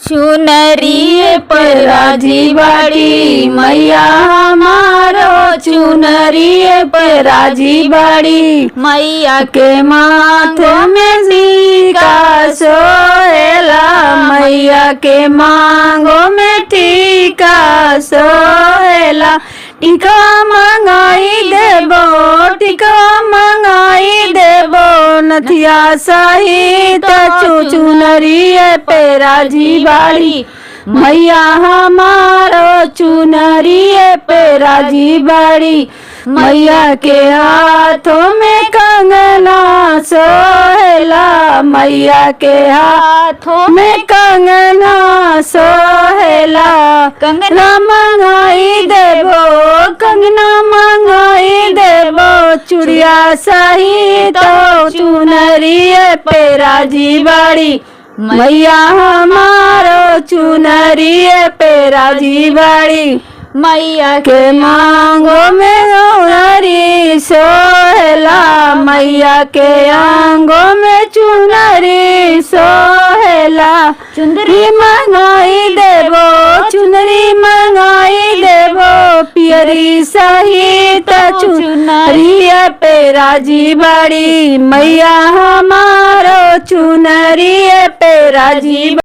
चुनरी पर राजी बाड़ी मैया हमारो, चुनरी पर राजी बाड़ी। मैया के माथे में टीका सोहेला, मैया के मांगो में टीका सोहेला। टीका मंगाई देबो, टीका मंगाई देबो, नथिया सहित चुनरी पे राजी बाड़ी मैया हमारो, चुनरी पे राजी बाड़ी। मैया के हाथों में कंगना सोहेला, मैया के हाथों में कंगना सोहेला। कंगना मंगाई देबो, कंगना मंगाई देबो, चुड़िया सहित चुनरी पे राजी बाड़ी मैया हमारो, चुनरी पे राजी बाड़ी। मैया के मांगो में चुनरी सोहेला, मैया के आंगो में चुनरी सोहेला। चुंदरी मंगाई देबो, चुनरी मंगाई देबो, पियरी सहित चुनरी पे राजी बाड़ी मैया हमारो, चुनरी पे राजी।